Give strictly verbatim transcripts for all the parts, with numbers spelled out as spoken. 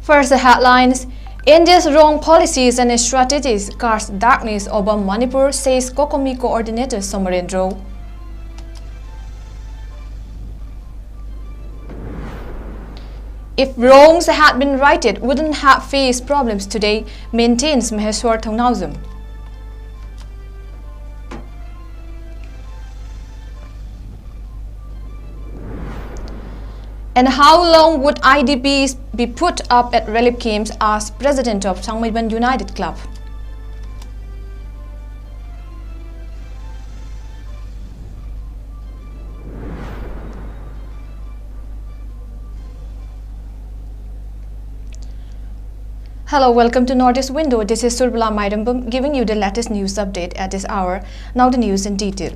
First, the headlines. India's wrong policies and strategies cast darkness over Manipur, says COCOMI coordinator Samarendro. If wrongs had been righted, wouldn't have faced problems today, maintains Maheshwar Thongnaojam. And how long would I D Ps be put up at relief camps, as president of Thangmeiban United Club? Hello, welcome to Northeast Window. This is Surbala Mairambam giving you the latest news update at this hour. Now the news in detail.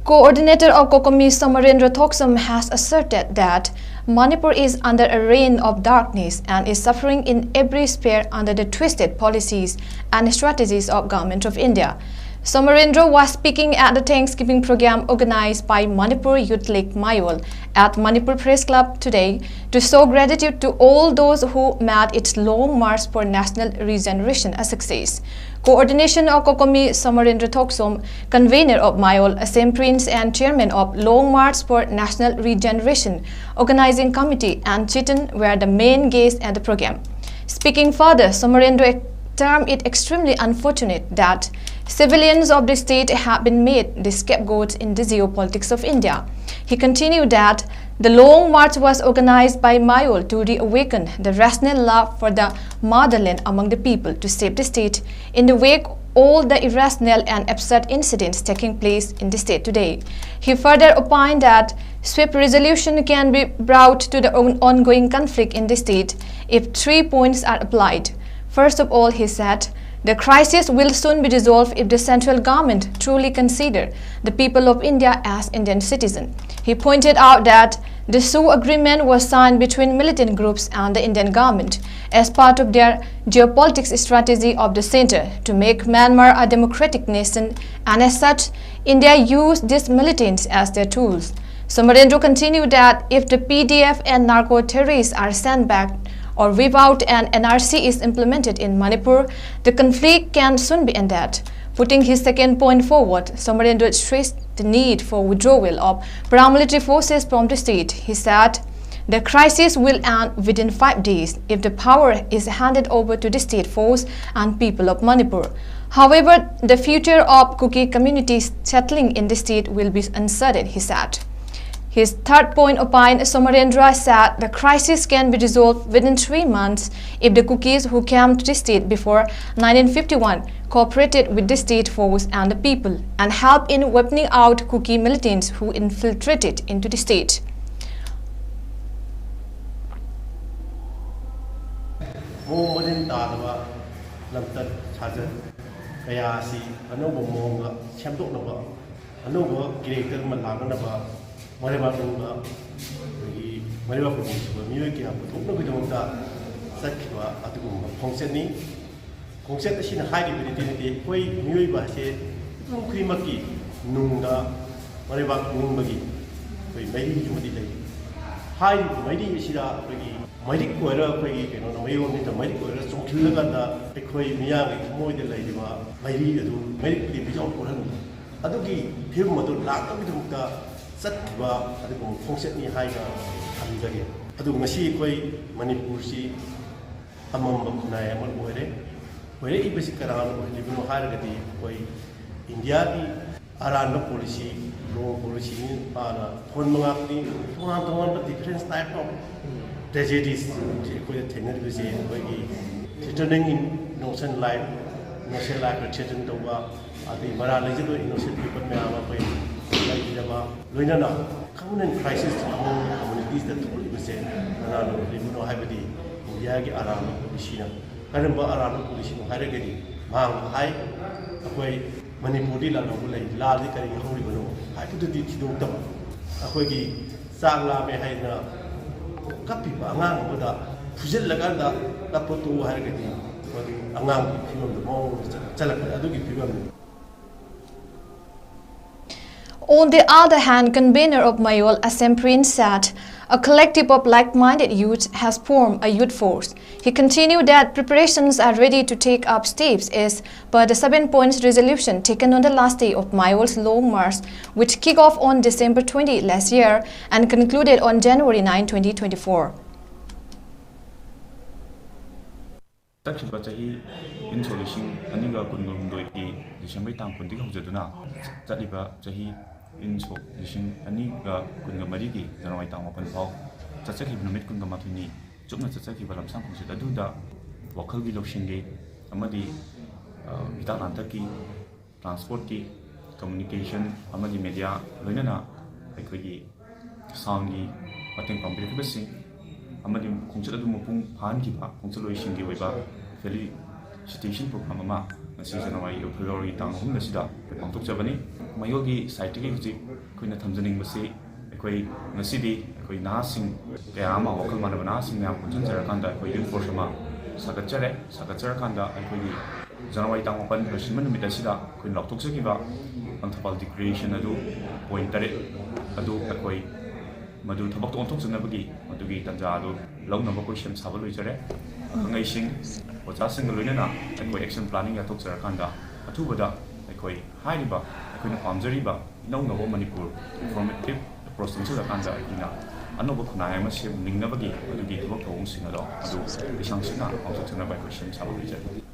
Coordinator of COCOMI Samarendra Thoksom has asserted that Manipur is under a reign of darkness and is suffering in every sphere under the twisted policies and strategies of Government of India. Samarendra was speaking at the Thanksgiving program organized by Manipur Youth League Mayol at Manipur Press Club today to show gratitude to all those who made its long march for national regeneration a success. Coordination of COCOMI Samarendra Thoksom, convener of Mayol, Assam Prince and chairman of Long March for National Regeneration Organizing Committee and Chitan were the main guests at the program. Speaking further, Samarendra termed it extremely unfortunate that civilians of the state have been made the scapegoats in the geopolitics of India. He continued that the long march was organized by Mayol to reawaken the rational love for the motherland among the people to save the state in the wake all the irrational and absurd incidents taking place in the state today. He further opined that swift resolution can be brought to the on- ongoing conflict in the state if three points are applied. First of all, he said, the crisis will soon be resolved if the central government truly consider the people of India as Indian citizen. He pointed out that the S O O agreement was signed between militant groups and the Indian government as part of their geopolitics strategy of the center to make Myanmar a democratic nation, and as such, India used these militants as their tools. Samarendra continued that if the P D F and narco terrorists are sent back or without an N R C is implemented in Manipur, the conflict can soon be ended. Putting his second point forward, Somarendra stressed the need for withdrawal of paramilitary forces from the state. He said the crisis will end within five days if the power is handed over to the state force and people of Manipur. However, the future of Kuki communities settling in the state will be uncertain, he said. His third point, opined Somarendra, said the crisis can be resolved within three months if the Kukis who came to the state before nineteen fifty-one cooperated with the state force and the people and helped in wiping out Kuki militants who infiltrated into the state. ꯃꯑꯣꯡ ꯃꯔꯤꯟ ꯇꯥꯗꯕ ꯂꯝꯆꯠ ꯁꯥꯖꯠ ꯀꯌꯥ ꯑꯁꯤ ꯑꯅꯧꯕ ꯃꯑꯣꯡꯗ ꯁꯦꯝꯗꯣꯛꯅꯕ, ꯑꯅꯧꯕ ꯀꯦꯔꯦꯛꯇꯔ ꯑꯃ ꯂꯥꯛꯅꯅꯕ ꯃꯔꯩꯕꯥꯛ ꯀꯟꯕ, ꯑꯩꯈꯣꯏꯒꯤ ꯃꯔꯩꯕꯥꯛ ꯀꯟꯕ ꯃꯤꯑꯣꯏ ꯀꯌꯥ ꯄꯨꯊꯣꯛꯅꯕꯒꯤꯗꯃꯛꯇ ꯆꯠꯈꯤꯕ ꯑꯗꯨꯒꯨꯝꯕ ꯈꯣꯡꯆꯠꯅꯤ꯫ ꯈꯣꯡꯆꯠ ꯑꯁꯤꯅ ꯍꯥꯏꯔꯤꯕꯗꯤ ꯅꯠꯇꯦ, ꯑꯩꯈꯣꯏ ꯃꯤꯑꯣꯏꯕ ꯑꯁꯦ ꯃꯤꯄꯨꯝ ꯈꯨꯗꯤꯡꯃꯛꯀꯤ ꯅꯨꯡꯗ ꯃꯔꯩꯕꯥꯛ ꯅꯤꯡꯕꯒꯤ ꯑꯩꯈꯣꯏ ꯃꯩꯔꯤ ꯑꯃꯗꯤ ꯂꯩ꯫ ꯍꯥꯏꯔꯤꯕ ꯃꯩꯔꯤ ꯑꯁꯤꯗ ꯑꯩꯈꯣꯏꯒꯤ ꯃꯩꯔꯤꯛ ꯑꯣꯏꯔ, ꯑꯩꯈꯣꯏꯒꯤ ꯀꯩꯅꯣꯅ ꯃꯩꯔꯣꯟꯁꯤꯗ ꯃꯩꯔꯤꯛ ꯑꯣꯏꯔ ꯆꯣꯡꯁꯤꯜꯂꯀꯥꯟꯗ ꯑꯩꯈꯣꯏ ꯃꯤꯌꯥꯝꯒꯤ ꯊꯃꯣꯏꯗ ꯂꯩꯔꯤꯕ ꯃꯩꯔꯤ ꯑꯗꯨ ꯃꯩꯔꯤꯛꯇꯤ ꯃꯤꯖꯥꯎ ꯀꯣꯛꯍꯟꯕ, ꯑꯗꯨꯒꯤ ꯐꯤꯕꯝ ꯑꯗꯨ ꯂꯥꯛꯅꯕꯒꯤꯗꯃꯛꯇ ꯆꯠꯈꯤꯕ ꯑꯗꯨꯒꯨꯝꯕ ꯈꯣꯡꯆꯠꯅꯤ ꯍꯥꯏꯅ ꯊꯝꯖꯒꯦ꯫ ꯑꯗꯨ ꯉꯁꯤ ꯑꯩꯈꯣꯏ ꯃꯅꯤꯄꯨꯔꯁꯤ ꯑꯃꯝꯕ ꯈꯨꯟꯅꯥꯏ ꯑꯃ ꯑꯣꯏꯔꯦ꯫ ꯑꯣꯏꯔꯛꯏꯕꯁꯤ ꯀꯅꯥꯅ ꯑꯣꯏꯍꯜꯂꯤꯕꯅꯣ ꯍꯥꯏꯔꯒꯗꯤ ꯑꯩꯈꯣꯏ ꯏꯟꯗꯤꯌꯥꯒꯤ ꯑꯔꯥꯟꯕ ꯄꯣꯂꯤꯁꯤ, ꯔꯣꯡ ꯄꯣꯂꯤꯁꯤꯅꯤ꯫ ꯃꯥꯅ ꯊꯣꯟꯕ ꯉꯥꯛꯄꯅꯤ꯫ ꯇꯣꯉꯥꯟ ꯇꯣꯉꯥꯟꯕ different type of tragedies ꯁꯤ ꯑꯩꯈꯣꯏꯗ ꯊꯦꯡꯅꯔꯤꯕꯁꯦ ꯑꯩꯈꯣꯏꯒꯤ threatening innocent life, innocent life ꯇ threaten ꯇꯧꯕ, ꯑꯗꯩ ꯃꯔꯥꯜ ꯂꯩꯖꯗꯕ innocent people ꯃꯌꯥꯝ ꯑꯃ ꯑꯩꯈꯣꯏ ꯂꯩꯈꯤꯗꯕ, ꯂꯣꯏꯅꯅ common crisis among communities ꯇ ꯊꯣꯛꯂꯤꯕꯁꯦ ꯀꯅꯥꯅ ꯑꯣꯏꯍꯜꯂꯤꯕꯅꯣ ꯍꯥꯏꯕꯗꯤ ꯏꯟꯗꯤꯌꯥꯒꯤ ꯑꯔꯥꯟꯕ ꯄꯣꯂꯤꯁꯤꯅ꯫ ꯀꯔꯝꯕ ꯑꯔꯥꯟꯕ ꯄꯣꯂꯤꯁꯤꯅꯣ ꯍꯥꯏꯔꯒꯗꯤ ꯃꯍꯥꯛꯅ ꯍꯥꯏ, ꯑꯩꯈꯣꯏ ꯃꯅꯤꯄꯨꯔꯗꯤ ꯂꯥꯜꯍꯧꯕ ꯂꯩ, ꯂꯥꯜꯗꯤ ꯀꯔꯤꯒꯤ ꯍꯧꯔꯤꯕꯅꯣ ꯍꯥꯏꯕꯗꯨꯗꯤ ꯊꯤꯗꯣꯛꯇꯕ, ꯑꯩꯈꯣꯏꯒꯤ ꯆꯥꯛ ꯂꯥꯝꯃꯦ ꯍꯥꯏꯗꯅ ꯀꯞꯄꯤꯕ ꯑꯉꯥꯡ ꯑꯃꯗ ꯐꯨꯖꯤꯜꯂꯀꯥꯟꯗ ꯀꯞꯄ ꯇꯣꯛꯎ ꯍꯥꯏꯔꯒꯗꯤ ꯃꯗꯨ ꯑꯉꯥꯡꯒꯤ ꯐꯤꯕꯝꯗ ꯃꯑꯣꯡꯗ ꯆꯠꯂꯛꯄꯅꯤ, ꯑꯗꯨꯒꯤ ꯐꯤꯕꯝꯅꯤ꯫ On the other hand, convener of Mayol, Asem Prince, said A collective of like-minded youths has formed a youth force. He continued that preparations are ready to take up steps as per the seven points resolution taken on the last day of Mayol's Long March, which kicked off on December twenty last year and concluded on January nine, twenty twenty-four. ꯆꯠꯈꯤꯕ ꯆꯍꯤ ꯏꯟ ꯁꯣꯛ ꯂꯤꯁꯤꯡ ꯑꯅꯤꯒ ꯀꯨꯟꯒ ꯍꯨꯝꯗꯣꯏꯒꯤ December ꯇꯥꯡ ꯀꯨꯟꯗꯒꯤ ꯍꯧꯖꯗꯨꯅ ꯆꯠꯂꯤꯕ ꯆꯍꯤ ꯏꯟ ꯁꯣꯛ ꯂꯤꯁꯤꯡ ꯑꯅꯤꯒ ꯀꯨꯟꯒ ꯃꯔꯤꯒꯤ ꯖꯅꯋꯥꯔꯤ ꯇꯥꯡ ꯃꯥꯄꯟ ꯐꯥꯎ ꯆꯠꯆꯈꯤꯕ ꯅꯨꯃꯤꯠ ꯀꯨꯟꯒ ꯃꯥꯊꯣꯏꯅꯤ ꯆꯨꯞꯅ ꯆꯠꯆꯈꯤꯕ ꯂꯝꯁꯥꯡ ꯈꯣꯡꯆꯠ ꯑꯗꯨꯗ ꯋꯥꯈꯜꯒꯤ ꯂꯧꯁꯤꯡꯒꯤ ꯑꯃꯗꯤ, ꯑ, ꯍꯤꯗꯥꯛ ꯂꯥꯡꯊꯛꯀꯤ, ꯇ꯭ꯔꯥꯟꯁꯄꯣꯔꯠꯀꯤ, ꯀꯝꯃ꯭ꯌꯨꯅꯤꯀꯦꯁꯟ ꯑꯃꯗꯤ ꯃꯦꯗꯤꯌꯥ, ꯂꯣꯏꯅꯅ ꯑꯩꯈꯣꯏꯒꯤ ꯁꯥꯎꯟꯒꯤ ꯃꯇꯦꯡ ꯄꯥꯡꯕꯤꯔꯛꯈꯤꯕꯁꯤꯡ ꯑꯃꯗꯤ ꯈꯣꯡꯆꯠ ꯑꯗꯨ ꯃꯄꯨꯡ ꯐꯥꯍꯟꯈꯤꯕ ꯈꯣꯡꯆꯠꯂꯣꯏꯁꯤꯡꯒꯤ ꯑꯣꯏꯕ ꯐꯦꯂꯤꯁꯤꯇꯦꯁꯟ ꯄ꯭ꯔꯣꯒ꯭ꯔꯥꯝ ꯑꯃ ꯉꯁꯤ ꯖꯅꯋꯥꯔꯤ, ꯐꯦꯕ꯭ꯔꯨꯋꯥꯔꯤ ꯇꯥꯡ ꯑꯍꯨꯝ ꯑꯁꯤꯗ ꯑꯩꯈꯣꯏ ꯄꯥꯡꯊꯣꯛꯆꯕꯅꯤ꯫ ꯃꯌꯣꯜꯒꯤ ꯁꯥꯏꯠꯇꯒꯤ ꯍꯧꯖꯤꯛ ꯑꯩꯈꯣꯏꯅ ꯊꯝꯖꯅꯤꯡꯕꯁꯤ, ꯑꯩꯈꯣꯏ ꯉꯁꯤꯗꯤ ꯑꯩꯈꯣꯏ ꯅꯍꯥꯁꯤꯡ ꯀꯌꯥ ꯑꯃ, ꯋꯥꯈꯜ ꯃꯥꯟꯅꯕ ꯅꯍꯥꯁꯤꯡ ꯃꯌꯥꯝ ꯄꯨꯟꯁꯤꯟꯖꯔꯀꯥꯟꯗ ꯑꯩꯈꯣꯏ ꯌꯨꯠ ꯐꯣꯔꯁ ꯑꯃ ꯁꯥꯒꯠꯆꯔꯦ꯫ ꯁꯥꯒꯠꯆꯔꯀꯥꯟꯗ ꯑꯩꯈꯣꯏꯒꯤ ꯖꯅꯋꯥꯔꯤ ꯇꯥꯡ ꯃꯥꯄꯟ ꯂꯣꯏꯁꯤꯟꯕ ꯅꯨꯃꯤꯠ ꯑꯁꯤꯗ ꯑꯩꯈꯣꯏꯅ ꯂꯥꯎꯊꯣꯛꯆꯈꯤꯕ ꯂꯪꯊꯕꯥꯜ ꯗꯤꯀ꯭ꯂꯦꯔꯦꯁꯟ ꯑꯗꯨ ꯄꯣꯏꯟ ꯇꯔꯦꯠ ꯑꯗꯨ ꯑꯩꯈꯣꯏ ꯃꯗꯨ ꯊꯕꯛꯇ ꯑꯣꯟꯊꯣꯛꯆꯅꯕꯒꯤ ꯃꯗꯨꯒꯤ ꯇꯥꯟꯖꯥ ꯑꯗꯨ ꯂꯧꯅꯕ ꯑꯩꯈꯣꯏ ꯁꯦꯝ ꯁꯥꯕ ꯂꯣꯏꯖꯔꯦ꯫ ꯑꯈꯪ ꯑꯍꯩꯁꯤꯡ, ꯑꯣꯖꯥꯁꯤꯡꯒ ꯂꯣꯏꯅꯅ ꯑꯩꯈꯣꯏ ꯑꯦꯛꯁꯟ ꯄ꯭ꯂꯥꯅꯤꯡ ꯌꯥꯊꯣꯛꯆꯔꯀꯥꯟꯗ ꯑꯊꯨꯕꯗ ꯑꯩꯈꯣꯏ ꯍꯥꯏꯔꯤꯕ ꯑꯩꯈꯣꯏꯅ ꯄꯥꯝꯖꯔꯤꯕ ꯏꯅꯧ ꯅꯧꯕ ꯃꯅꯤꯄꯨꯔ ꯔꯤꯐꯣꯔꯃꯦꯇꯤꯞ ꯑꯦꯄ꯭ꯔꯣꯆ ꯆꯪꯁꯤꯜꯂꯀꯥꯟꯗ ꯑꯩꯈꯣꯏꯅ ꯑꯅꯧꯕ ꯈꯨꯟꯅꯥꯏ ꯑꯃ ꯁꯦꯝꯅꯤꯡꯅꯕꯒꯤ ꯑꯗꯨꯒꯤ ꯊꯕꯛ ꯊꯧꯑꯣꯡꯁꯤꯡ ꯑꯗꯣ ꯑꯗꯨ ꯂꯤꯁꯥꯡ ꯁꯤꯠꯅ ꯄꯥꯡꯊꯣꯛꯆꯅꯕ ꯑꯩꯈꯣꯏ ꯁꯦꯝ ꯁꯥꯕ ꯂꯣꯏꯖꯔꯤ꯫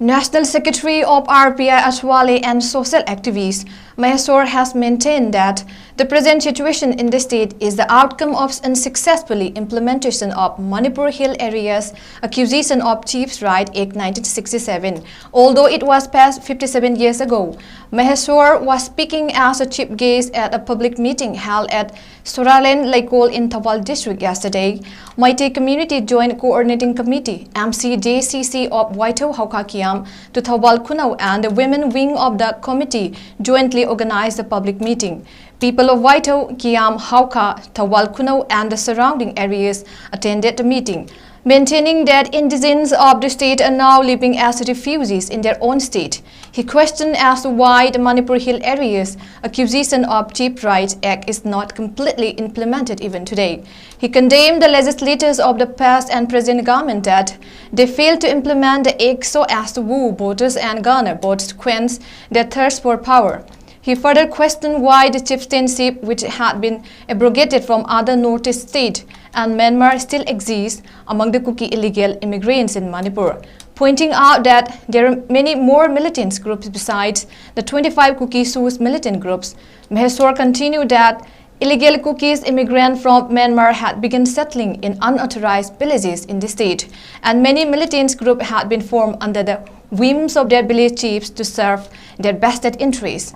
National Secretary of R P I Ashwale and social activist Maheshwar has maintained that the present situation in the state is the outcome of unsuccessfully implementation of Manipur Hill Areas Acquisition of Chiefs Right Act nineteen sixty-seven, although it was passed fifty-seven years ago. Maheshwar was speaking as a chief guest at a public meeting held at Soralen Leikol in Thoubal District yesterday. Meitei Community Joint Coordinating Committee, M C J C C of Waithao Haokha Kiyam to Thoubal Khunou and the Women Wing of the committee jointly organized the public meeting. People of Waithao, Kiyam, Haokha, Thoubal Khunou and the surrounding areas attended the meeting. maintaining that indigenes of the state are now living as refugees in their own state. He questioned as to why the Manipur Hill Areas Acquisition of Chief Rights Act is not completely implemented even today. He condemned the legislators of the past and present government that they failed to implement the act so as to woo voters and garner votes to quench their thirst for power. He further questioned why the chieftainship, which had been abrogated from other Northeast states and Myanmar, still exists among the Kuki illegal immigrants in Manipur, pointing out that there are many more militant groups besides the twenty-five Kuki Soos militant groups. Maheswar continued that illegal Kukis immigrants from Myanmar had begun settling in unauthorized villages in the state, and many militant groups had been formed under the whims of their village chiefs to serve their vested interests.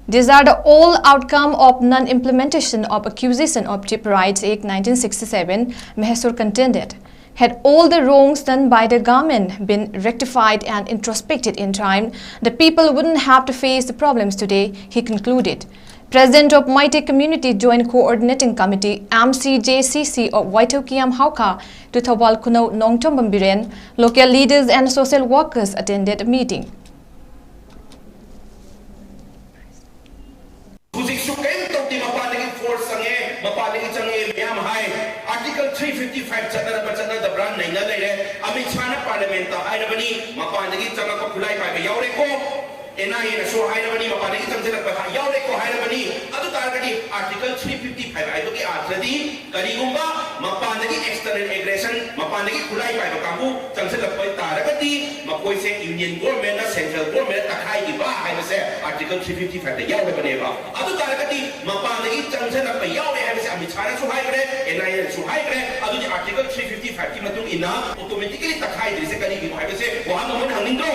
These are the all outcome of non-implementation of Acquisition of Chief Rights Act nineteen sixty-seven, Maheswar contended. Had all the wrongs done by the government been rectified and introspected in time, the people wouldn't have to face the problems today, he concluded. President of Meitei Community Joint Coordinating Committee, M C J C C, of Waithokiam Haokha to Thoubal Khunouh Nongthombam Biren, local leaders and social workers attended the meeting. ꯍꯧꯖꯤꯛꯁꯨ ꯀꯔꯤꯝ ꯇꯧꯗꯦ꯫ ꯃꯄꯥꯟꯗꯒꯤ force ꯆꯪꯉꯦ, ꯃꯄꯥꯟꯗꯒꯤ ꯆꯪꯉꯦ ꯃꯌꯥꯝ ꯍꯥꯏ꯫ Article three fifty five ꯆꯠꯅꯔꯕ ꯆꯠꯅꯗꯕ꯭ꯔꯥ ꯅꯩꯅ ꯂꯩꯔꯦ꯫ ꯑꯃꯤꯠ ꯁꯥꯍꯅ ꯄꯥꯔꯂꯤꯌꯥꯃꯦꯟꯠꯇ ꯍꯥꯏꯔꯕꯅꯤ, ꯃꯄꯥꯟꯗꯒꯤ ꯆꯪꯂꯛꯄ ꯈꯨꯠꯂꯥꯏ ꯄꯥꯏꯕ ꯌꯥꯎꯔꯦꯀꯣ, ꯑꯦꯟ ꯑꯥꯏ ꯑꯦꯅꯁꯨ ꯍꯥꯏꯔꯕꯅꯤ, ꯃꯄꯥꯟꯗꯒꯤ ꯆꯪꯁꯤꯜꯂꯛꯄ ꯌꯥꯎꯔꯦꯀꯣ ꯍꯥꯏꯔꯕꯅꯤ꯫ ꯑꯗꯨ ꯇꯥꯔꯒꯗꯤ ꯑꯥꯔꯇꯤꯀꯜ ꯊ꯭ꯔꯤ ꯐꯤꯐꯇꯤ ꯐꯥꯏꯚ ꯍꯥꯏꯕꯒꯤ ꯑꯥꯔꯊꯗꯤ ꯀꯔꯤꯒꯨꯝꯕ ꯃꯄꯥꯟꯗꯒꯤ ꯑꯦꯛꯁꯇꯔꯅꯦꯜ ꯑꯦꯒ꯭ꯔꯦꯁꯟ, ꯃꯄꯥꯟꯗꯒꯤ ꯈꯨꯠꯂꯥꯏ ꯄꯥꯏꯕ ꯀꯥꯡꯕꯨ ꯆꯪꯁꯤꯜꯂꯛꯄ ꯇꯥꯔꯒꯗꯤ ꯃꯈꯣꯏꯁꯦ ꯌꯨꯅꯤꯌꯟ ꯒꯣꯔꯃꯦꯟꯅ, ꯁꯦꯟꯇ꯭ꯔꯦꯜ ꯒꯣꯔꯃꯦꯟꯅ ꯇꯛꯈꯥꯏꯈꯤꯕ ꯍꯥꯏꯕꯁꯦ ꯑꯥꯔꯇꯤꯀꯜ ꯊ꯭ꯔꯤ ꯐꯤꯐꯇꯤ ꯐꯥꯏꯚꯇ ꯌꯥꯎꯔꯕꯅꯦꯕ꯫ ꯑꯗꯨ ꯇꯥꯔꯒꯗꯤ ꯃꯄꯥꯟꯗꯒꯤ ꯆꯪꯁꯤꯜꯂꯛꯄ ꯌꯥꯎꯔꯦ ꯍꯥꯏꯕꯁꯦ ꯑꯃꯤꯠ ꯁꯥꯍꯅꯁꯨ ꯍꯥꯏꯈ꯭ꯔꯦ, ꯑꯦꯟ ꯑꯥꯏ ꯑꯦꯅꯁꯨ ꯍꯥꯏꯈ꯭ꯔꯦ꯫ ꯑꯗꯨꯗꯤ ꯑꯥꯔꯇꯤꯀꯜ ꯊ꯭ꯔꯤ ꯐꯤꯐꯇꯤ ꯐꯥꯏꯚꯀꯤ ꯃꯇꯨꯡ ꯏꯟꯅ ꯑꯣꯇꯣꯃꯦꯇꯤꯀꯦꯂꯤ ꯇꯛꯈꯥꯏꯗ꯭ꯔꯤꯁꯦ ꯀꯔꯤꯒꯤꯅꯣ ꯍꯥꯏꯕꯁꯦ ꯋꯥꯍꯪ ꯑꯃ ꯍꯪꯅꯤꯡꯗ꯭ꯔꯣ?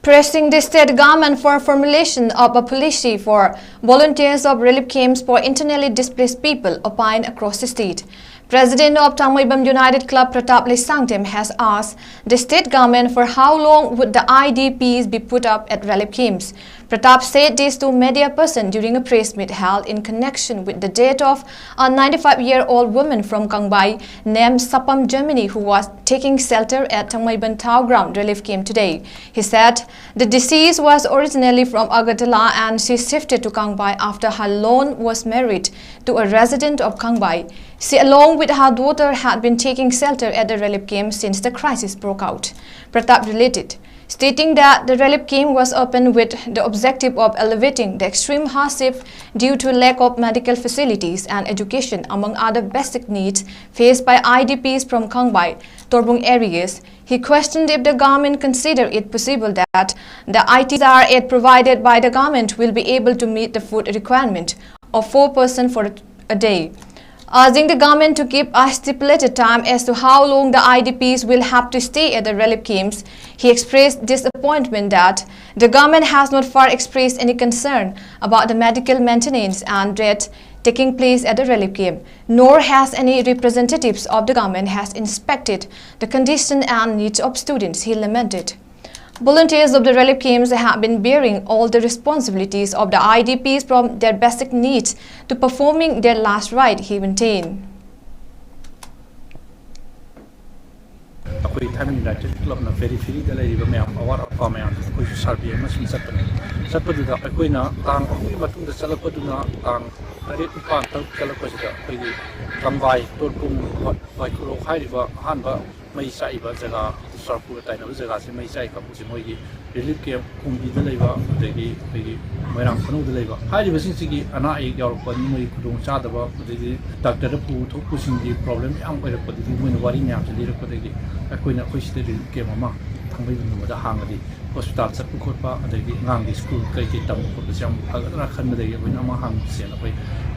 Pressing the state government for formulation of a policy for volunteers of relief camps for internally displaced people, opined across the state. President of Thangmeibam United Club Pratap Leisangtem has asked the state government for how long would the I D Ps be put up at relief camps. Pratap said this to media person during a press meet held in connection with the death of a ninety-five-year-old woman from Kangbai named Sapam Germany, who was taking shelter at Thangmeibam Town Ground relief camp today. He said the deceased was originally from Agartala and she shifted to Kangbai after her loan was married to a resident of Kangbai. She, along with her daughter, had been taking shelter at the relief camp since the crisis broke out, Pratap related, stating that the relief camp was opened with the objective of alleviating the extreme hardship due to lack of medical facilities and education, among other basic needs faced by I D Ps from Kangbai, Torbung areas. He questioned if the government consider it possible that the I T R aid provided by the government will be able to meet the food requirement of four person for a day, urging the government to give a stipulated time as to how long the I D Ps will have to stay at the relief camps. He expressed disappointment that the government has not far expressed any concern about the medical maintenance and death taking place at the relief camp, nor has any representatives of the government has inspected the condition and needs of students, he lamented. Volunteers of the relief camps have been bearing all the responsibilities of the I D Ps, from their basic needs to performing their last rite, he maintained. ꯑꯩꯈꯣꯏ ꯊꯥꯏꯃꯩ united ꯀ꯭ꯂꯕꯅ ꯄꯦꯔꯤꯐꯦꯔꯤꯗ ꯂꯩꯔꯤꯕ ꯃꯌꯥꯝ ꯑꯋꯥꯠ ꯑꯄꯥ ꯃꯌꯥꯝꯗꯨ ꯑꯩꯈꯣꯏꯁꯨ survey ꯑꯃ ꯁꯨꯝ ꯆꯠꯄꯅꯤ꯫ ꯆꯠꯄꯗꯨꯗ ꯑꯩꯈꯣꯏꯅ ꯇꯥꯡ ꯑꯍꯨꯝꯒꯤ ꯃꯇꯨꯡꯗ ꯆꯠꯂꯛꯄꯗꯨꯅ ꯇꯥꯡ ꯇꯔꯦꯠ, ꯅꯤꯄꯥꯟ, ꯇꯔꯨꯛ ꯆꯠꯂꯛꯄꯁꯤꯗ ꯑꯩꯈꯣꯏꯒꯤ ꯀꯪꯕꯥꯏ, ꯇꯣꯔꯄꯨꯡ, ꯋꯥꯏꯈꯨꯔꯣꯛ ꯍꯥꯏꯔꯤꯕ ꯑꯍꯥꯟꯕ ꯃꯩ ꯆꯥꯛꯏꯕ ꯖꯒꯥ, ꯆꯨꯔꯆꯥꯟꯄꯨꯔꯒ ꯇꯥꯏꯅꯕ ꯖꯒꯥꯁꯦ ꯃꯩ ꯆꯥꯛꯏ ꯀꯥꯡꯕꯨꯁꯦ ꯃꯣꯏꯒꯤ ꯔꯤꯂꯤꯐ ꯀꯦꯝꯞ ꯀꯨꯝꯕꯤꯗ ꯂꯩꯕ, ꯑꯗꯒꯤ ꯑꯩꯈꯣꯏꯒꯤ ꯃꯣꯏꯔꯥꯡ ꯈꯨꯅꯧꯗ ꯂꯩꯕ ꯍꯥꯏꯔꯤꯕꯁꯤꯡꯁꯤꯒꯤ ꯑꯅꯥ ꯑꯌꯦꯛ ꯌꯥꯎꯔꯛꯄ, ꯃꯣꯏꯒꯤ ꯈꯨꯗꯣꯡꯆꯥꯗꯕ, ꯑꯗꯒꯤ ꯗꯥꯛꯇꯔꯗ ꯄꯨ ꯊꯣꯛ ꯄꯨꯁꯤꯟꯒꯤ ꯄ꯭ꯔꯣꯕ꯭ꯂꯦꯝ ꯌꯥꯝ ꯑꯣꯏꯔꯛꯄꯗꯒꯤ ꯃꯣꯏꯅ ꯋꯥꯔꯤ ꯃꯌꯥꯝꯁꯦ ꯂꯤꯔꯛꯄꯗꯒꯤ ꯑꯩꯈꯣꯏꯅ ꯑꯩꯈꯣꯏ ꯁꯤꯗ ꯔꯤꯂꯤꯐ ꯀꯦꯝꯞ ꯑꯃ ꯊꯥꯡꯃꯩꯕꯟꯒꯨꯝꯕꯗ ꯍꯥꯡꯉꯗꯤ ꯍꯣꯁꯄꯤꯇꯥꯜ ꯆꯠꯄ ꯈꯣꯠꯄ ꯑꯗꯒꯤ ꯑꯉꯥꯡꯒꯤ ꯁ꯭ꯀꯨꯜ ꯀꯩꯀꯩ ꯇꯝꯕ ꯈꯣꯠꯄꯁꯦ ꯌꯥꯝ ꯐꯒꯗ꯭ꯔꯥ ꯈꯟꯕꯗꯒꯤ ꯑꯩꯈꯣꯏꯅ ꯑꯃ ꯍꯥꯡꯁꯦꯅ ꯑꯩꯈꯣꯏ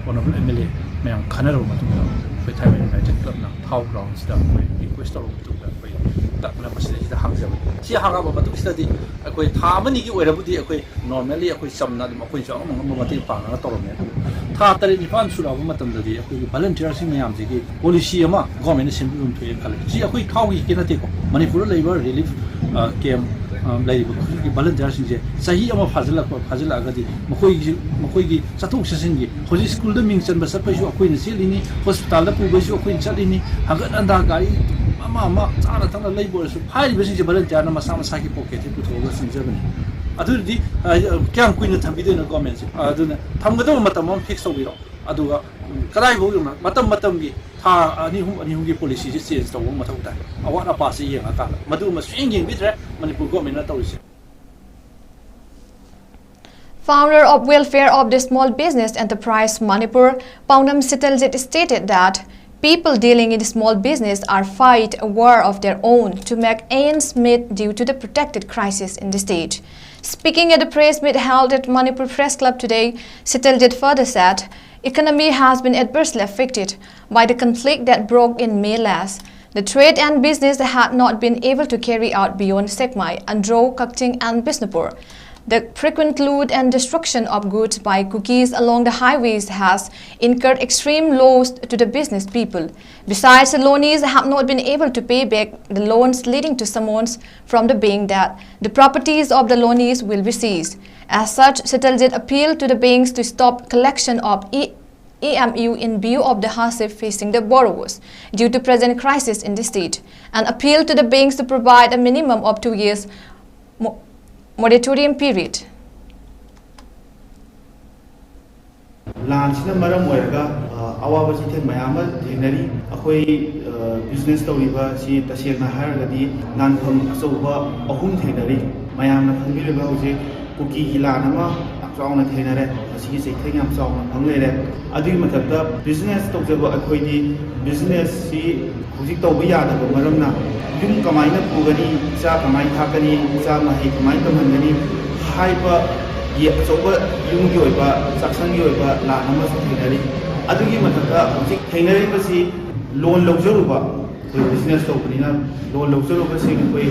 ꯑꯣꯅꯔꯦꯕꯜ ꯑꯦꯝ ꯑꯦꯜ ꯑꯦ ꯃꯌꯥꯝ ꯈꯟꯅꯔꯕ ꯃꯇꯨꯡꯗ ꯑꯩꯈꯣꯏ ꯊꯥꯏꯃꯩ ꯌꯨꯅꯥꯏꯇꯦꯠ ꯇꯞꯅ ꯊꯥꯎ ꯒ꯭ꯔꯥꯎꯟꯁꯤꯗ ꯑꯩꯈꯣꯏ ꯔꯤꯀ꯭ꯋꯦꯁ ꯇꯧꯔꯕ ꯃꯇꯨꯡꯗ ꯑꯩꯈꯣꯏ ꯇꯞꯅ ꯃꯁꯤꯗꯩꯁꯤꯗ ꯍꯥꯡꯖꯕꯅꯤ꯫ ꯁꯤ ꯍꯥꯡꯉꯛꯑꯕ ꯃꯇꯨꯡꯁꯤꯗꯗꯤ ꯑꯩꯈꯣꯏ ꯊꯥ ꯑꯃꯅꯤꯒꯤ ꯑꯣꯏꯔꯕꯨꯗꯤ ꯑꯩꯈꯣꯏ ꯅꯣꯔꯃꯦꯜꯂꯤ ꯑꯩꯈꯣꯏ ꯆꯝꯅ ꯑꯗꯨꯝ ꯑꯩꯈꯣꯏꯅꯁꯨ ꯑꯉꯝ ꯑꯉꯝꯕ ꯃꯇꯦꯡ ꯄꯥꯡꯉꯒ ꯇꯧꯔꯝꯃꯦ꯫ ꯑꯗꯨꯕꯨ ꯊꯥ ꯇꯔꯦꯠ ꯅꯤꯄꯥꯜ ꯁꯨꯔꯛꯑꯕ ꯃꯇꯝꯗꯗꯤ ꯑꯩꯈꯣꯏꯒꯤ ꯚꯂꯟꯇꯤꯌꯔꯁꯤꯡ ꯃꯌꯥꯝꯁꯤꯒꯤ ꯄꯣꯂꯤꯁꯤ ꯑꯃ ꯒꯣꯔꯃꯦꯟꯅ ꯁꯦꯝꯕꯤꯐꯝ ꯊꯣꯛꯑꯦꯅ ꯈꯜꯂꯦ꯫ ꯁꯤ ꯑꯩꯈꯣꯏ ꯈꯥꯎꯒꯤ ꯈꯛꯀꯤ ꯅꯠꯇꯦꯀꯣ, ꯃꯅꯤꯄꯨꯔꯗ ꯂꯩꯕ ꯔꯤꯂꯤꯐ ꯀꯦꯝ ꯂꯩꯔꯤꯕ ꯈꯨꯗꯤꯡꯒꯤ ꯚꯂꯟꯇꯤꯌꯔꯁꯤꯡꯁꯦ ꯆꯍꯤ ꯑꯃ ꯐꯥꯖꯤꯜꯂꯛꯄ ꯐꯥꯖꯤꯜꯂꯛꯑꯒꯗꯤ ꯃꯈꯣꯏꯒꯤ ꯃꯈꯣꯏꯒꯤ ꯆꯠꯊꯣꯛ ꯆꯠꯁꯤꯟꯒꯤ, ꯍꯧꯖꯤꯛ ꯁ꯭ꯀꯨꯜꯗ ꯃꯤꯡ ꯆꯟꯕ ꯆꯠꯄꯩꯁꯨ ꯑꯩꯈꯣꯏꯅ ꯆꯦꯜꯂꯤꯅꯤ, ꯍꯣꯁꯄꯤꯇꯥꯜꯗ ꯄꯨꯕꯩꯁꯨ ꯑꯩꯈꯣꯏꯅ ꯆꯠꯂꯤꯅꯤ, ꯍꯪꯒꯠ ꯍꯟꯗꯥ ꯒꯥꯔꯤ ꯑꯃ ꯑꯃ ꯆꯥꯅ ꯊꯛꯅ ꯂꯩꯕ ꯑꯣꯏꯔꯁꯨ ꯍꯥꯏꯔꯤꯕꯁꯤꯡꯁꯦ ꯚꯂꯟꯇꯤꯌꯔꯅ ꯃꯁꯥ ꯃꯁꯥꯒꯤ ꯄꯣꯀꯦꯠꯇꯒꯤ ꯄꯨꯊꯣꯛꯑꯒ ꯁꯤꯟꯖꯕꯅꯤ꯫ ꯑꯗꯨꯗꯤ ꯑ, ꯀꯌꯥꯝ ꯀꯨꯏꯅ ꯊꯝꯕꯤꯗꯣꯏꯅꯣ ꯒꯣꯔꯃꯦꯟꯁꯦ? ꯑꯗꯨꯅ ꯊꯝꯒꯗꯕ ꯃꯇꯝ ꯑꯃ ꯐꯤꯛꯁ ꯇꯧꯕꯤꯔꯣ꯫ ꯑꯗꯨꯒ ꯎꯝ, ꯀꯗꯥꯏꯐꯥꯎ ꯌꯧꯅ ꯃꯇꯝ ꯃꯇꯝꯒꯤ ꯊꯥ ꯑꯅꯤ ꯑꯍꯨꯝ ꯑꯅꯤ ꯑꯍꯨꯝꯒꯤ ꯄꯣꯂꯤꯁꯤꯁꯦ ꯆꯦꯟꯖ ꯇꯧꯕ ꯃꯊꯧ ꯇꯥꯏ꯫ ꯑꯋꯥꯠ ꯑꯄꯥꯁꯦ ꯌꯦꯡꯉꯀꯥꯟꯗ ꯃꯗꯨꯃ ꯁꯨꯡꯌꯦꯡ ꯌꯦꯡꯕꯤꯗ꯭ꯔꯦ ꯃꯅꯤꯄꯨꯔ ꯒꯣꯔꯃꯦꯟꯅ ꯇꯧꯔꯤꯁꯦ꯫ Founder of Welfare of the Small Business Enterprise Manipur, Paonam Sitaljit, stated that people dealing in small business are fight a war of their own to make ends meet due to the protected crisis in the state. Speaking at the press meet held at Manipur Press Club today, Sitaljit further said, economy has been adversely affected by the conflict that broke in May last. The trade and business had not been able to carry out beyond Sekmai, Andro, Kakching and Bishnupur. The frequent loot and destruction of goods by Kukis along the highways has incurred extreme loss to the business people. Besides, the loanees have not been able to pay back the loans, leading to summons from the bank that the properties of the loanees will be seized. As such, Sitaljit appealed to the banks to stop collection of E- E M U in view of the hardship facing the borrowers due to present crisis in the state, and appealed to the banks to provide a minimum of two years mo- moratorium period. ꯂꯥꯟꯁꯤꯅ ꯃꯔꯝ ꯑꯣꯏꯔꯒ ꯑꯋꯥꯕ ꯆꯩꯊꯦꯡ ꯃꯌꯥꯝ ꯑꯃ ꯊꯦꯡꯅꯔꯤ꯫ ꯑꯩꯈꯣꯏ business ꯇꯧꯔꯤꯕ ꯁꯤ ꯇꯁꯦꯡꯅ ꯍꯥꯏꯔꯒꯗꯤ ꯂꯥꯟꯐꯝ ꯑꯆꯧꯕ ꯑꯍꯨꯝ ꯊꯦꯡꯅꯔꯤ꯫ ꯃꯌꯥꯝꯅ ꯈꯪꯕꯤꯔꯤꯕ ꯍꯧꯖꯤꯛ ꯀꯨꯀꯤꯒꯤ ꯂꯥꯟ ꯑꯃ ꯌꯥꯝ ꯆꯥꯎꯅ ꯊꯦꯡꯅꯔꯦ꯫ ꯃꯁꯤꯒꯤ ꯆꯩꯊꯦꯡ ꯌꯥꯝ ꯆꯥꯎꯅ ꯐꯪ ꯂꯩꯔꯦ꯫ ꯑꯗꯨꯒꯤ ꯃꯊꯛꯇ ꯕꯤꯖꯤꯅꯦꯁ ꯇꯧꯖꯕ ꯑꯩꯈꯣꯏꯗꯤ ꯕꯤꯖꯤꯅꯦꯁꯁꯤ ꯍꯧꯖꯤꯛ ꯇꯧꯕ ꯌꯥꯗꯕ ꯃꯔꯝꯅ ꯌꯨꯝ ꯀꯃꯥꯏꯅ ꯄꯨꯒꯅꯤ, ꯏꯆꯥ ꯀꯃꯥꯏꯅ ꯊꯥꯛꯀꯅꯤ, ꯏꯆꯥ ꯃꯍꯩ ꯀꯃꯥꯏꯅ ꯇꯝꯍꯟꯒꯅꯤ ꯍꯥꯏꯕꯒꯤ ꯑꯆꯧꯕ ꯌꯨꯝꯒꯤ ꯑꯣꯏꯕ ꯆꯥꯛꯁꯪꯒꯤ ꯑꯣꯏꯕ ꯂꯥꯟ ꯑꯃꯁꯨ ꯊꯦꯡꯅꯔꯤ꯫ ꯑꯗꯨꯒꯤ ꯃꯊꯛꯇ ꯍꯧꯖꯤꯛ ꯊꯦꯡꯅꯔꯤꯕꯁꯤ ꯂꯣꯟ ꯂꯧꯖꯔꯨꯕ, ꯑꯩꯈꯣꯏ ꯕꯤꯖꯤꯅꯦꯁ ꯇꯧꯕꯅꯤꯅ, ꯂꯣꯟ ꯂꯧꯖꯔꯨꯕꯁꯤꯡ ꯑꯩꯈꯣꯏ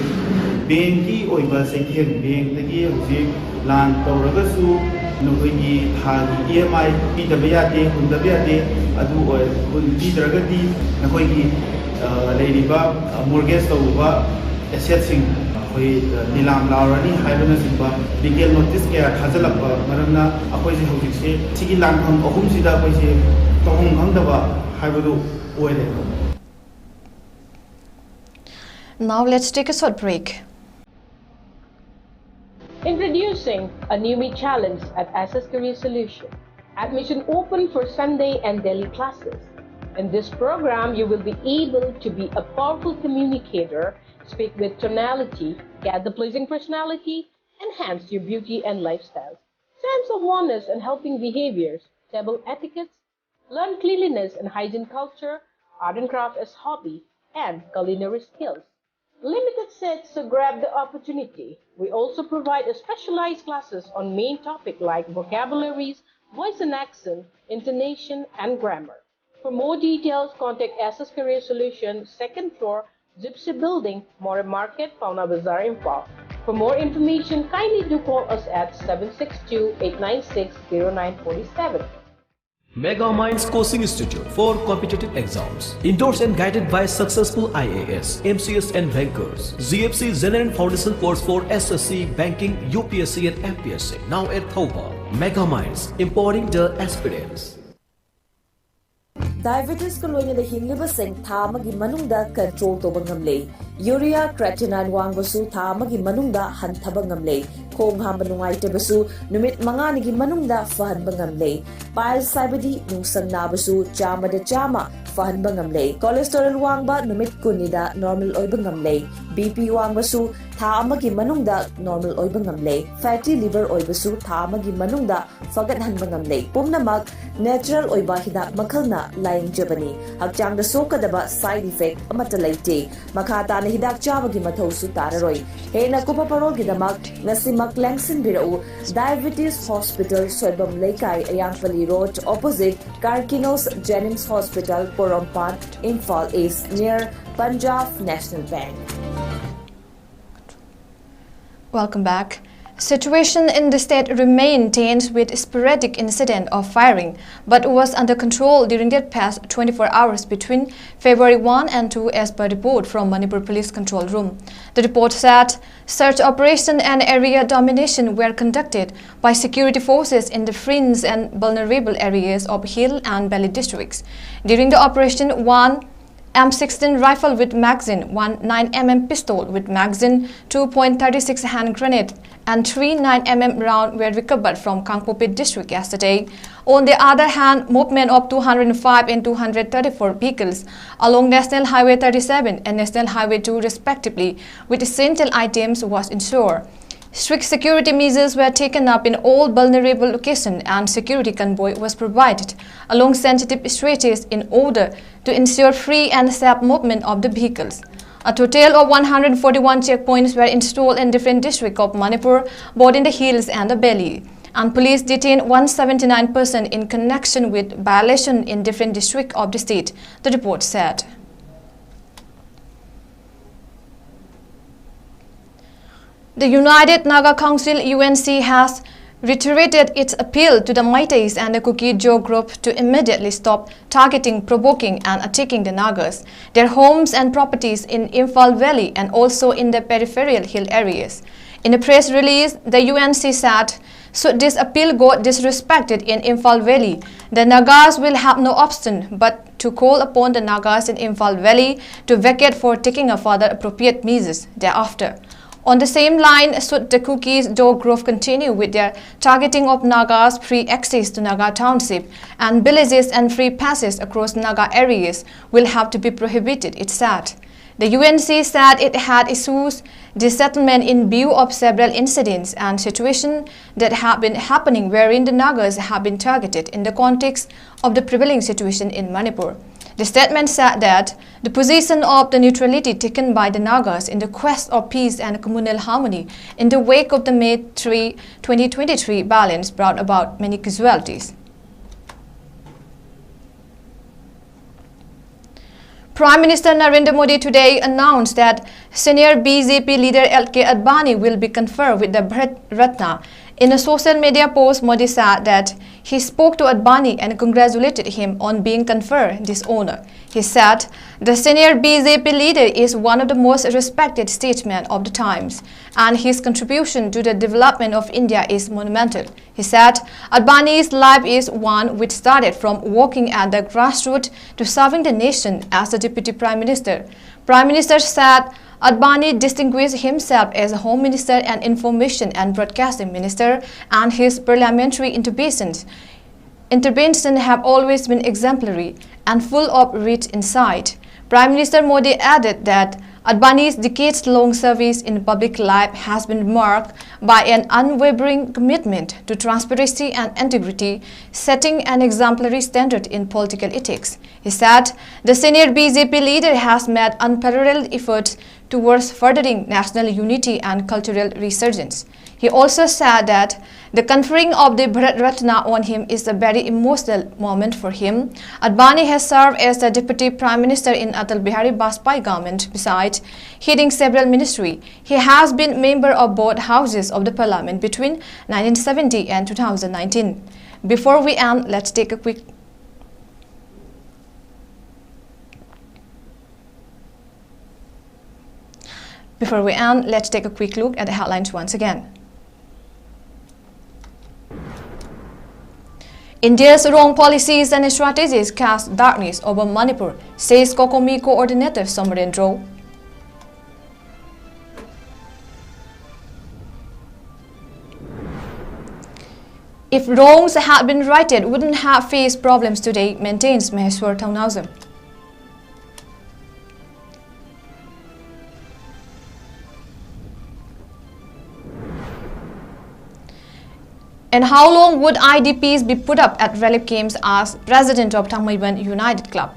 ꯕꯦꯡꯀꯤ ꯑꯣꯏꯕ ꯆꯩꯊꯦꯡ, ꯕꯦꯡꯗꯒꯤ ꯍꯧꯖꯤꯛ ꯂꯥꯟ ꯇꯧꯔꯒꯁꯨ ꯅꯈꯣꯏꯒꯤ ꯊꯥꯒꯤ ꯏ ꯑꯦꯝ ꯑꯥꯏ ꯄꯤꯗꯕ ꯌꯥꯗꯦ, ꯍꯨꯟꯗꯕ ꯌꯥꯗꯦ꯫ ꯑꯗꯨ ꯑꯣꯏ-, ꯍꯨꯟ-, ꯄꯤꯗ꯭ꯔꯒꯗꯤ ꯅꯈꯣꯏꯒꯤ, ꯑ, ꯂꯩꯔꯤꯕ, ꯑ, ꯃꯣꯔꯒꯦꯖ ꯇꯧꯔꯨꯕ ꯑꯦꯁꯦꯠꯁꯤꯡ ꯑꯩꯈꯣꯏ, ꯑ, ꯅꯤꯂꯥꯝ ꯂꯥꯎꯔꯅꯤ ꯍꯥꯏꯕꯅꯆꯤꯡꯕ ꯂꯤꯒꯦꯜ ꯅꯣꯇꯤꯁ ꯀꯌꯥ ꯊꯥꯖꯤꯜꯂꯛꯄ ꯃꯔꯝꯅ ꯑꯩꯈꯣꯏꯁꯦ ꯍꯧꯖꯤꯛꯁꯦ ꯁꯤꯒꯤ ꯂꯥꯟꯐꯝ ꯑꯍꯨꯝꯁꯤꯗ ꯑꯩꯈꯣꯏꯁꯦ ꯇꯧꯐꯝ ꯈꯪꯗꯕ ꯍꯥꯏꯕꯗꯨ ꯑꯣꯏꯔꯦ꯫ Now let's take a short break. Introducing a newbie challenge at S S Career Solution. Admission open for Sunday and daily classes. In this program, you will be able to be a powerful communicator, speak with tonality, get the pleasing personality, enhance your beauty and lifestyle. Sense of oneness and helping behaviors, table etiquettes, learn cleanliness and hygiene culture, art and craft as hobby, and culinary skills. Limited seats, so grab the opportunity. We also provide a specialized classes on main topic like vocabularies, voice and accent, intonation, and grammar. For more details, contact S S Career Solution, second floor, Gypsy Building, Moreh Market, Paona Bazar, Imphal. For more information, kindly do call us at seven six two, eight nine six, zero nine four seven. Mega Minds Coaching Institute for competitive exams. Endorsed and guided by successful I A S, M C S and bankers. G F C General Foundation course for S S C, banking, U P S C and M P S C. Now at Thoubal. Mega Minds, empowering the aspirants. ꯗꯥꯏꯕꯦꯇꯤꯁꯀ ꯂꯣꯏꯅꯅ ꯍꯤꯡꯂꯤꯕꯁꯤꯡ ꯊꯥ ꯑꯃꯒꯤ ꯃꯅꯨꯡꯗ control ꯇꯧꯕ ꯉꯝꯂꯦ꯫ Urea, ꯀ꯭ꯔꯦꯇꯤꯅꯥꯏꯟ ꯋꯥꯡꯕꯁꯨ ꯊꯥ ꯑꯃꯒꯤ ꯃꯅꯨꯡꯗ ꯍꯟꯊꯕ ꯉꯝꯂꯦ꯫ ꯈꯣꯡ ꯍꯥꯝꯕ ꯅꯨꯡꯉꯥꯏꯇꯕꯁꯨ ꯅꯨꯃꯤꯠ ꯃꯉꯥꯅꯤꯒꯤ ꯃꯅꯨꯡꯗ ꯐꯍꯟꯕ ꯉꯝꯂꯦ꯫ ꯄꯥꯏꯜꯁ ꯍꯥꯏꯕꯗꯤ ꯅꯨꯡꯁꯪ ꯅꯥꯕꯁꯨ ꯆꯥꯝꯃꯗ ꯆꯥꯝꯃ ꯐꯍꯟꯕ ꯉꯝꯂꯦ꯫ ꯀꯣꯂꯦꯁꯇꯦꯔꯣꯜ ꯋꯥꯡꯕ ꯅꯨꯃꯤꯠ ꯀꯨꯟꯅꯤꯗ ꯅꯣꯔꯃꯦꯜ ꯑꯣꯏꯕ ꯉꯝꯂꯦ꯫ ꯕꯤ ꯄꯤ ꯋꯥꯡꯕꯁꯨ ꯊꯥ ꯑꯃꯒꯤ ꯃꯅꯨꯡꯗ ꯅꯣꯔꯃꯦꯜ ꯑꯣꯏꯕ ꯉꯝꯂꯦ꯫ ꯐꯦꯇꯤ ꯂꯤꯚꯔ ꯑꯣꯏꯕꯁꯨ ꯊꯥ ꯑꯃꯒꯤ ꯃꯅꯨꯡꯗ ꯐꯒꯠꯍꯟꯕ ꯉꯝꯂꯦ꯫ ꯄꯨꯝꯅꯃꯛ natural ꯑꯣꯏꯕ ꯍꯤꯗꯥꯛ ꯃꯈꯜꯅ ꯂꯥꯌꯦꯡꯖꯕꯅꯤ꯫ ꯍꯛꯆꯥꯡꯗ ꯁꯣꯛꯀꯗꯕ side effect ꯑꯃꯠꯇ ꯂꯩꯇꯦ꯫ ꯃꯈꯥ ꯇꯥꯅ ꯍꯤꯗꯥꯛ ꯆꯥꯕꯒꯤ ꯃꯊꯧꯁꯨ ꯇꯥꯔꯔꯣꯏ꯫ ꯍꯦꯟꯅ ꯀꯨꯞꯄ ꯄꯔꯣꯜꯒꯤꯗꯃꯛ ꯉꯁꯤꯃꯛ ꯂꯦꯡꯁꯤꯟꯕꯤꯔꯛꯎ꯫ Diabetes Hospital, ꯁꯣꯏꯕꯝ ꯂꯩꯀꯥꯏ, ꯑꯌꯥꯡꯄꯜꯂꯤ Road, opposite Carkinos Jenims Hospital, Porompat, Imphal East, near Punjab National Bank. Welcome back. Situation in the state remained tense with sporadic incident of firing, but was under control during the past twenty-four hours between February one and two, as per report from Manipur Police Control Room. The report said search operation and area domination were conducted by security forces in the fringe and vulnerable areas of hill and valley districts. During the operation, one M sixteen rifle with magazine, one nine M M pistol with magazine, two point three six hand grenade, and three nine M M round were recovered from Kangpokpi district yesterday. On the other hand, movement of two hundred five and two hundred thirty-four vehicles along National Highway thirty-seven and National Highway two respectively with essential items was ensured. Strict security measures were taken up in all vulnerable locations and security convoy was provided along sensitive stretches in order to ensure free and safe movement of the vehicles. A total of one hundred forty-one checkpoints were installed in different districts of Manipur, both in the hills and the valley. And police detained one seventy-nine persons in connection with violation in different districts of the state, the report said. The United Naga Council, U N C, has reiterated its appeal to the Meiteis and the Kuki-Zo group to immediately stop targeting, provoking and attacking the Nagas, their homes and properties in Imphal Valley and also in the peripheral hill areas. In a press release, the U N C said, should this appeal go disrespected in Imphal Valley, the Nagas will have no option but to call upon the Nagas in Imphal Valley to vacate for taking a further appropriate measures thereafter. On the same line, should the Kuki-Zo group continue with their targeting of Nagas, free access to Naga township and villages and free passage across Naga areas will have to be prohibited, it said. The U N C said it had issued this settlement in view of several incidents and situations that have been happening wherein the Nagas have been targeted in the context of the prevailing situation in Manipur. The statement said that the position of the neutrality taken by the Nagas in the quest of peace and communal harmony in the wake of the May three, twenty twenty-three violence brought about many casualties. Prime Minister Narendra Modi today announced that senior B J P leader L K Advani will be conferred with the Bharat Ratna. In a social media post, Modi said that he spoke to Advani and congratulated him on being conferred this honor. He said, "The senior B J P leader is one of the most respected statesmen of the times, and his contribution to the development of India is monumental." He said, "Advani's life is one which started from working at the grassroots to serving the nation as the Deputy Prime Minister." Prime Minister said, "Advani distinguished himself as a Home Minister and Information and Broadcasting Minister, and his parliamentary interventions intervention have always been exemplary and full of rich insight." Prime Minister Modi added that Advani's decades-long service in public life has been marked by an unwavering commitment to transparency and integrity, setting an exemplary standard in political ethics. He said, "The senior B J P leader has made unparalleled efforts towards furthering national unity and cultural resurgence." He also said that the conferring of the Bharat Ratna on him is a very emotional moment for him. Advani has served as the Deputy Prime Minister in Atal Bihari Vajpayee government, besides heading several ministries. He has been member of both houses of the Parliament between nineteen seventy and two thousand nineteen. Before we end, let's take a quick Before we end, let's take a quick look at the headlines once again. India's wrong policies and strategies cast darkness over Manipur, says COCOMI coordinator Somarendro. If wrongs had been righted, wouldn't have faced problems today, maintains Maheshwar Thounaojam. And how long would I D Ps be put up at relief camps, asked President of Thangmeiban United Club.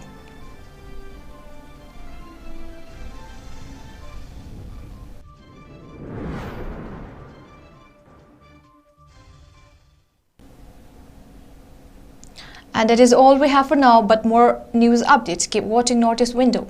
And that is all we have for now, but more news updates. Keep watching Northeast Window.